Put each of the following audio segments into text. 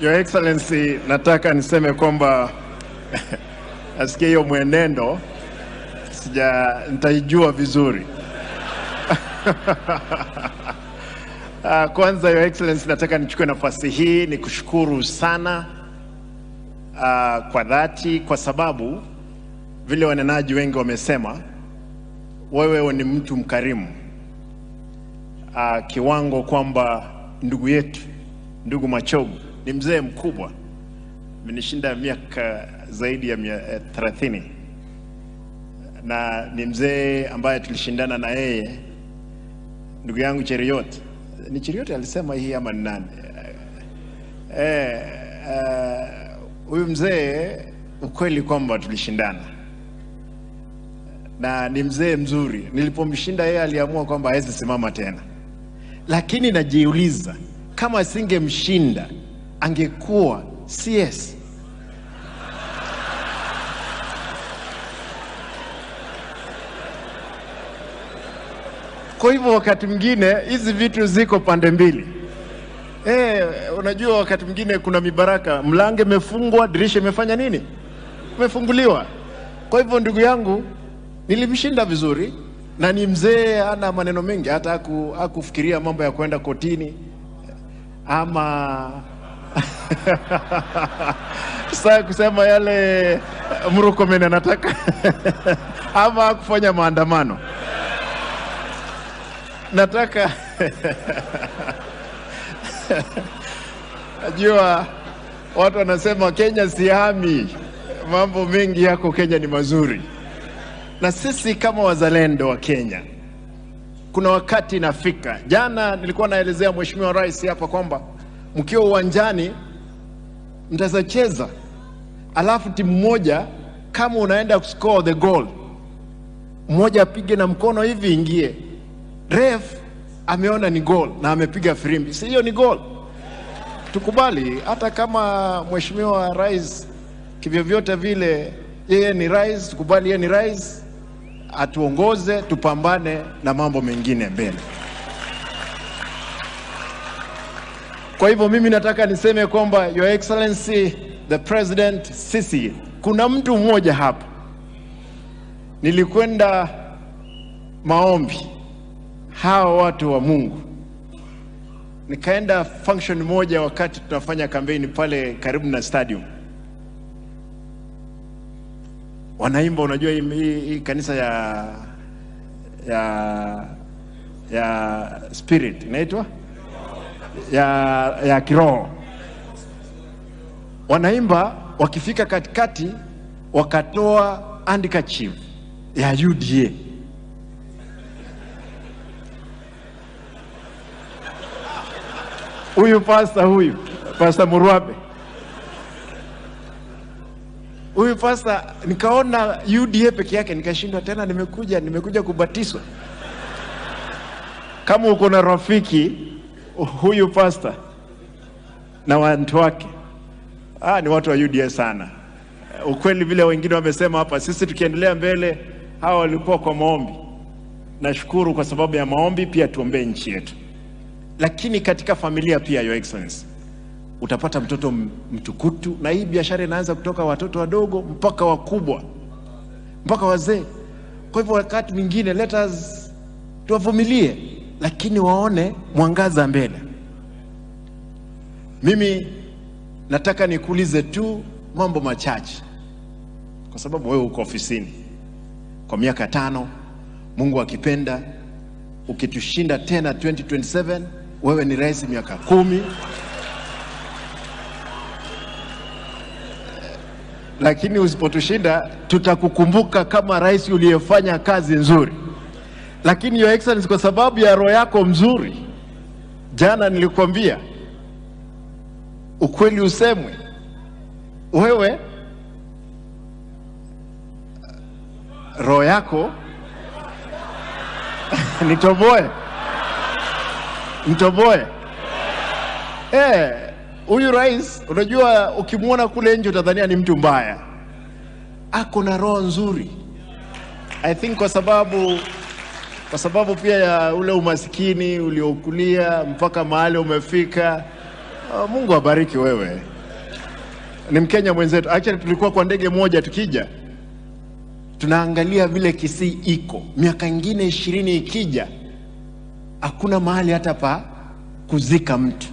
Your Excellency, nataka niseme kwamba nasikia hiyo mwenendo sija nitaijua vizuri. Kwanza Your Excellency, nataka nichukue nafasi hii nikushukuru sana kwa dhati, kwa sababu vile wanenaji wengi wamesema, wewe ni mtu mkarimu kiwango kwamba ndugu yetu, ndugu Machogu ni mzee mkubwa, amenishinda miaka zaidi ya 30, na ni mzee ambaye tulishindana na yeye, ndugu yangu Cheriot. Ni Cheriot alisema hii ama ni nani? Huyu mzee ukweli kwamba tulishindana na ni mzee mzuri. Nilipomshinda yeye aliamua kwamba hawezi simama tena, lakini najiuliza kama singemshinda angekuwa CS. Kwa hivyo wakati mwingine hizi vitu ziko pande mbili. Unajua wakati mwingine kuna mibaraka, mlango imefungwa, dirisha imefanya nini? Imefunguliwa. Kwa hivyo ndugu yangu nilimshinda vizuri, na ni mzee, hana maneno mengi, hata hakufikiria mambo ya kwenda kotini ama sasa kusema yale Murkomen anataka ama kufanya maandamano. Nataka najua watu wanasema Kenya sihami, mambo mengi yako Kenya ni mazuri. Na sisi kama wazalendo wa Kenya, kuna wakati inafika. Jana nilikuwa naelezea Mheshimiwa Rais hapa kwamba mkiwa uwanjani mtazacheza, alafu timu moja kama unaenda score the goal, mmoja apige na mkono hivi ingie, ref ameona ni goal na amepiga firimbi, si hiyo ni goal? Tukubali, hata kama Mheshimiwa Rais kivyovyote vile yeye ni rais, tukubali yeye ni rais, atuongoze, tupambane na mambo mengine mbele. Kwa hivyo mimi nataka niseme kwamba Your Excellency the President Sisi, kuna mtu mmoja hapa nilikwenda maombi, hawa watu wa Mungu, nikaenda function moja wakati tunafanya kampeni pale karibu na stadium, wanaimba, unajua hii kanisa ya spirit inaitwa ya kiroho, wanaimba, wakifika katikati wakatoa handkerchief ya UDA. Huyu pastor Murwabe, huyu pastor, nikaona UDA peke yake nikashindwa tena, nimekuja kubatizwa. Kama uko na rafiki huyu pastor na watu wake, ni watu wa UDA sana. Ukweli vile wengine wamesema hapa, sisi tukiendelea mbele, hawa walikuwa kwa maombi. Nashukuru kwa sababu ya maombi, pia tuombee nchi yetu. Lakini katika familia pia, Your Excellency, utapata mtoto mtukutu, na hii biashara inaanza kutoka watoto wadogo mpaka wakubwa, mpaka wazee. Kwa hivyo wakati mwingine let us tuwavumilie, lakini waone mwangaza mbele. Mimi nataka nikuulize tu mambo machache, kwa sababu wewe uko ofisini kwa miaka 5, Mungu akipenda ukitushinda tena 2027, wewe ni rais miaka 10. Lakini usipotushinda tutakukumbuka kama rais uliyefanya kazi nzuri. Lakini Your Excellency, kwa sababu ya roho yako mzuri, jana nilikwambia ukweli usemwe, wewe roho yako nitoboe. Huyu rais, unajua ukimuona kule nje utadhania ni mtu mbaya, ako na roho nzuri. I think kwa sababu Kwa sababu pia ya ule umaskini uliokulia mpaka mahali umefika. Mungu abariki wewe. Ni Mkenya mwenzetu. Actually tulikuwa kwa ndege moja tukija. Tunaangalia vile Kisii iko. Miaka ingine 20 ikija, hakuna mahali hata pa kuzika mtu.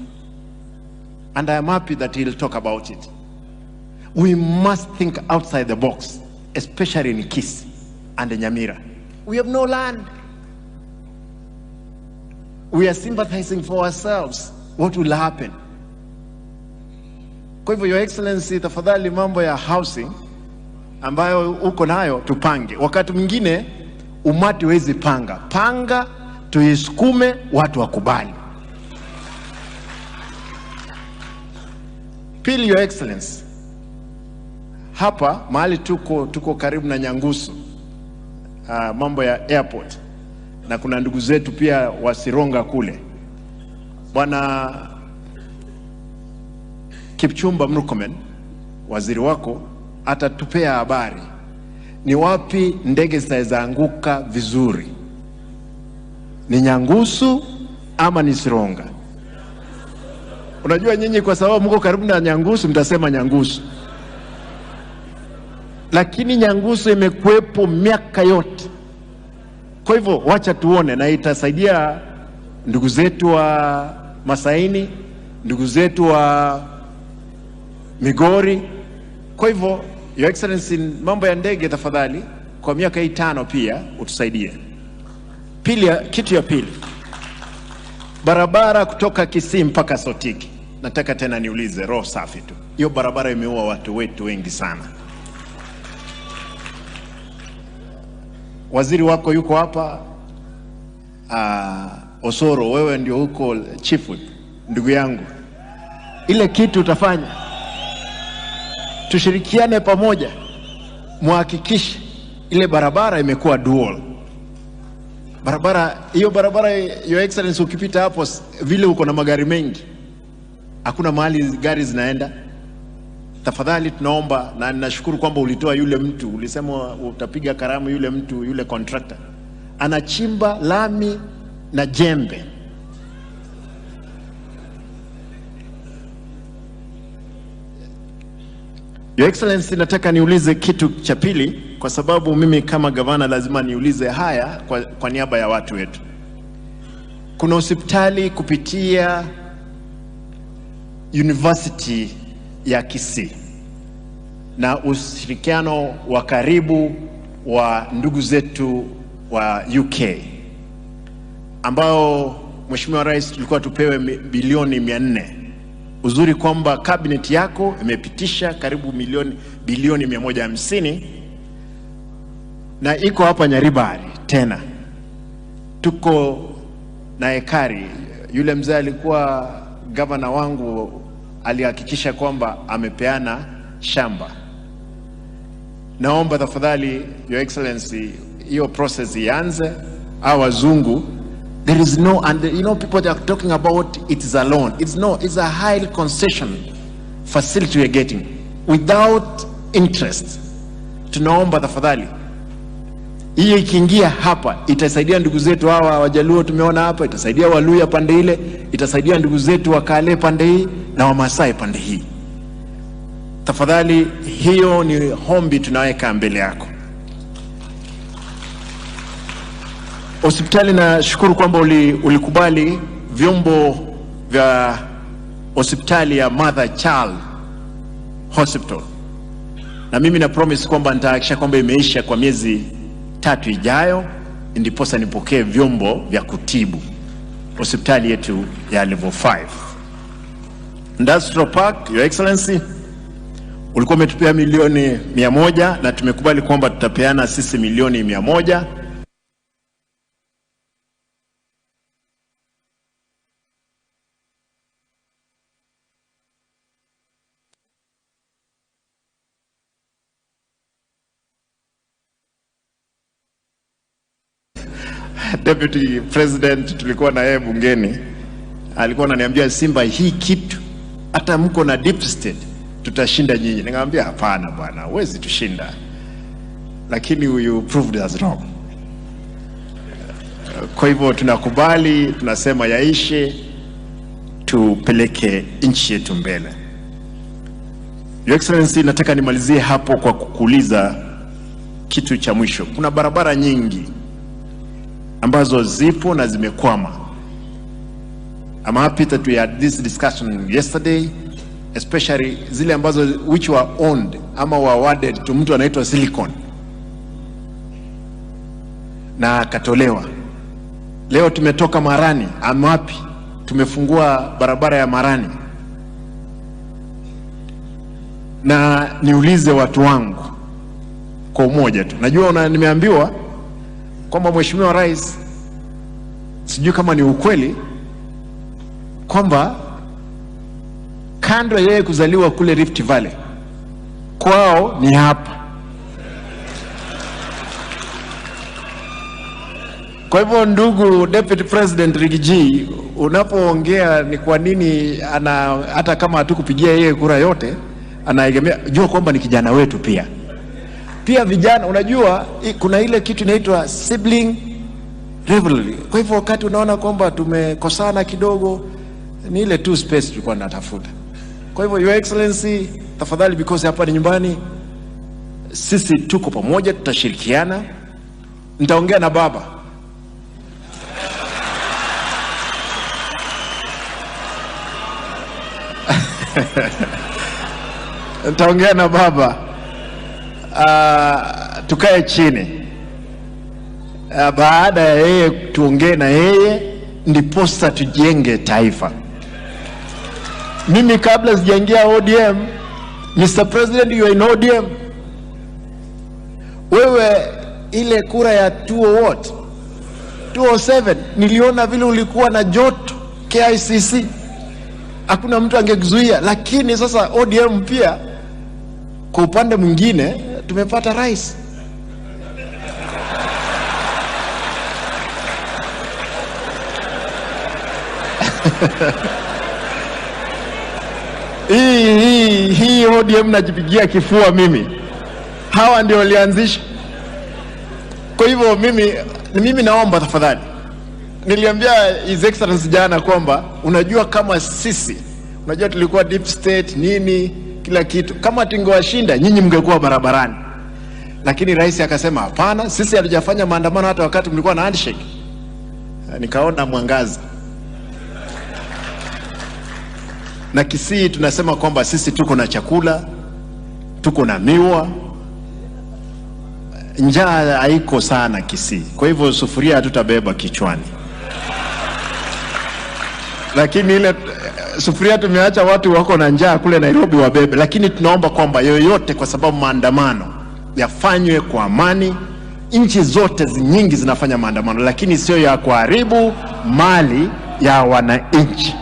And I am happy that he'll talk about it. We must think outside the box, especially in Kisii and Nyamira. We have no land. We are sympathizing for ourselves. What will happen? Kwa hivyo, Your Excellency, tafadhali mambo ya housing ambayo uko nayo tupange. Wakati mwingine umati huwezi panga. Panga, tuisukume, watu wakubali. Pili, Your Excellency, hapa mahali tuko karibu na Nyangusu, mambo ya airport, na kuna ndugu zetu pia wa Sironga kule. Bwana Kipchumba Murkomen, waziri wako, atatupea habari ni wapi ndege zitaweza anguka vizuri, ni Nyangusu ama ni Sironga. Unajua nyinyi kwa sababu mko karibu na Nyangusu mtasema Nyangusu, lakini Nyangusu imekuwepo miaka yote. Kwa hivyo wacha tuone, na itasaidia ndugu zetu wa Masaini, ndugu zetu wa Migori. Kwa hivyo Your Excellency, mambo ya ndege tafadhali kwa miaka hii 5 pia utusaidie. Pili, kitu ya pili, barabara kutoka Kisii mpaka Sotiki. Nataka tena niulize roho safi tu, hiyo barabara imeua watu wetu wengi sana. Waziri wako yuko hapa, Osoro, wewe ndio huko chief whip, ndugu yangu. Ile kitu utafanya, tushirikiane pamoja, muhakikishe ile barabara imekuwa dual. Barabara hiyo, barabara Your Excellency, ukipita hapo vile uko na magari mengi, hakuna mahali gari zinaenda. Tafadhali tunaomba, na ninashukuru kwamba ulitoa yule mtu, ulisema utapiga karamu yule mtu, yule contractor anachimba lami na jembe. Your Excellency, nataka niulize kitu cha pili, kwa sababu mimi kama gavana lazima niulize haya kwa niaba ya watu wetu. Kuna hospitali kupitia University ya Kisii na ushirikiano wa karibu wa ndugu zetu wa UK, ambao Mheshimiwa Rais tulikuwa tupewe bilioni 400. Uzuri kwamba cabinet yako imepitisha karibu bilioni 150, na iko hapa Nyaribari tena. Tuko na ekari. Yule mzee alikuwa governor wangu alihakikisha kwamba amepeana shamba. Naomba tafadhali Your Excellency, hiyo process ianze. Hawa wazungu, there is no, and you know people that are talking about it is a loan. It's no, it's a high concession facility we are getting without interest. Tunaomba tafadhali hiyo ikiingia hapa itasaidia ndugu zetu hawa Wajaluo tumeona hapa, itasaidia Waluya pande ile, itasaidia ndugu zetu wa Kale pande hii na Wamasai pande hii. Tafadhali hiyo ni hombi tunaweka mbele yako. Hospitali, nashukuru kwamba ulikubali vyombo vya hospitali ya Mother Child Hospital, na mimi na promise kwamba nitahakikisha kwamba imeisha kwa miezi 3 ijayo, ndiposa nipokee vyombo vya kutibu hospitali yetu ya level 5. Industrial Park, Your Excellency, ulikuwa umetupea milioni 100 na tumekubali kwamba tutapeana sisi milioni 100. Deputy President tulikuwa na yeye bungeni, alikuwa ananiambia Simba, hii kitu hata mko na deep state tutashinda nyinyi. Nikamwambia hapana bwana, huwezi tushinda. Lakini you proved us wrong. Kwa hivyo tunakubali, tunasema yaishe, tupeleke nchi yetu mbele. Your Excellency, nataka nimalizie hapo kwa kukuuliza kitu cha mwisho. Kuna barabara nyingi ambazo zipo na zimekwama. I'm happy that we had this discussion yesterday, especially zile ambazo which were owned ama were awarded to mtu anaitwa Silicon na akatolewa. Leo tumetoka Marani, I'm happy tumefungua barabara ya Marani. Na niulize watu wangu kwa umoja tu, najua nimeambiwa kwamba Mheshimiwa Rais, sijui kama ni ukweli, kwamba kando yeye kuzaliwa kule Rift Valley, kwao ni hapa. Kwa hivyo ndugu Deputy President Rigiji, unapoongea ni kwa nini ana, hata kama hatukupigia yeye kura yote, anaegemea, jua kwamba ni kijana wetu pia. Pia vijana, unajua kuna ile kitu inaitwa sibling rivalry. Kwa hivyo wakati unaona kwamba tumekosana kidogo, ni ile tu space tulikuwa tunatafuta. Kwa hivyo Your Excellency, tafadhali, because hapa ni nyumbani, sisi tuko pamoja, tutashirikiana. Nitaongea na baba. Nitaongea na baba. Tukae chini. Baada ya yeye tuongee na yeye, ndiposa tujenge taifa. Mimi kabla sijaingia ODM, Mr. President, you are in ODM. Wewe ile kura ya 207 niliona vile ulikuwa na joto KICC, hakuna mtu angekuzuia. Lakini sasa ODM pia kwa upande mwingine tumepata rais. Hii ODM najipigia kifua mimi. Hawa ndio walianzisha. Kwa hivyo mimi naomba tafadhali. Niliambia His Excellency jana kwamba unajua kama sisi, unajua tulikuwa deep state nini kila kitu, kama tungewashinda nyinyi mngekuwa barabarani. Lakini rais akasema hapana, sisi hatujafanya maandamano hata wakati mlikuwa na handshake. Nikaona mwangaza. Na Kisii tunasema kwamba sisi tuko na chakula, tuko na miwa, njaa haiko sana Kisii. Kwa hivyo sufuria hatutabeba kichwani. Lakini ile sufuria tumeacha watu wako na njaa kule Nairobi wabebe. Lakini tunaomba kwamba yoyote, kwa sababu maandamano yafanywe kwa amani. Nchi zote nyingi zinafanya maandamano, lakini sio ya kuharibu mali ya wananchi.